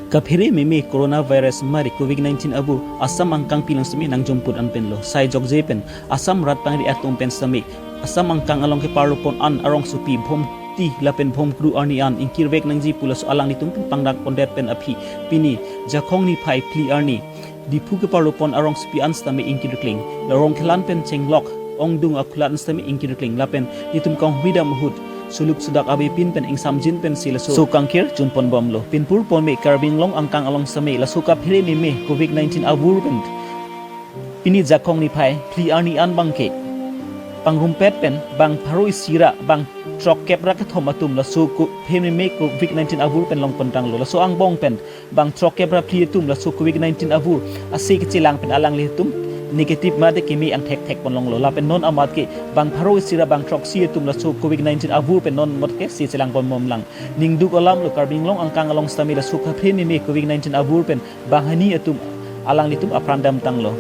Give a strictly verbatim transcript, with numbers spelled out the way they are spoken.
Kaphere meme coronavirus mari covid nineteen abur Assam angkangpi along sitame nangjumput an pen lo. Sai jokje pen Assam rat pangri atum pen sitame Assam angkang along keparlo pon an arongsopi Bhomti lapen Bhomkru arni an ingkirvek nangji pu laso alanglitum pen pangdak pondet pen aphi pini Jakhong niphai phli arni Diphu keparlo pon arongsopi an sitame ingkirkling. La Rongkhelan pen Chenglok ongdung akhulat an sitame ingkirkling. Lapen netum kanghuidam ahut suluk sudak avepin pen ingsamjin pensi laso so kangkir junpon bomlo. Pinpur ponme Karbi Anglong angkang along sitame laso kaphere meme covid nineteen abur pen pini Jakhong niphai phli arni an abangke pangrumpet pen bang pharo isi ra bang throkkep ra kethom atum laso ko phre meme covid nineteen abur pen longpon tanglo. Laso angbong pen bang throkkep ra phli atum laso covid nineteen abur ase kechelang pen alanglitum negative mate keme angthek thek pon longlo. Lapen non amat ke bang pharo isi ra bang throksi atum laso covid nineteen abur pen non amat ke se chelang pon bomlang. Ningduk alam lo, Karbi Anglong angkang along sitame laso kaphere meme covid nineteen abur pen banghini atum alanglitum apran damtanglo.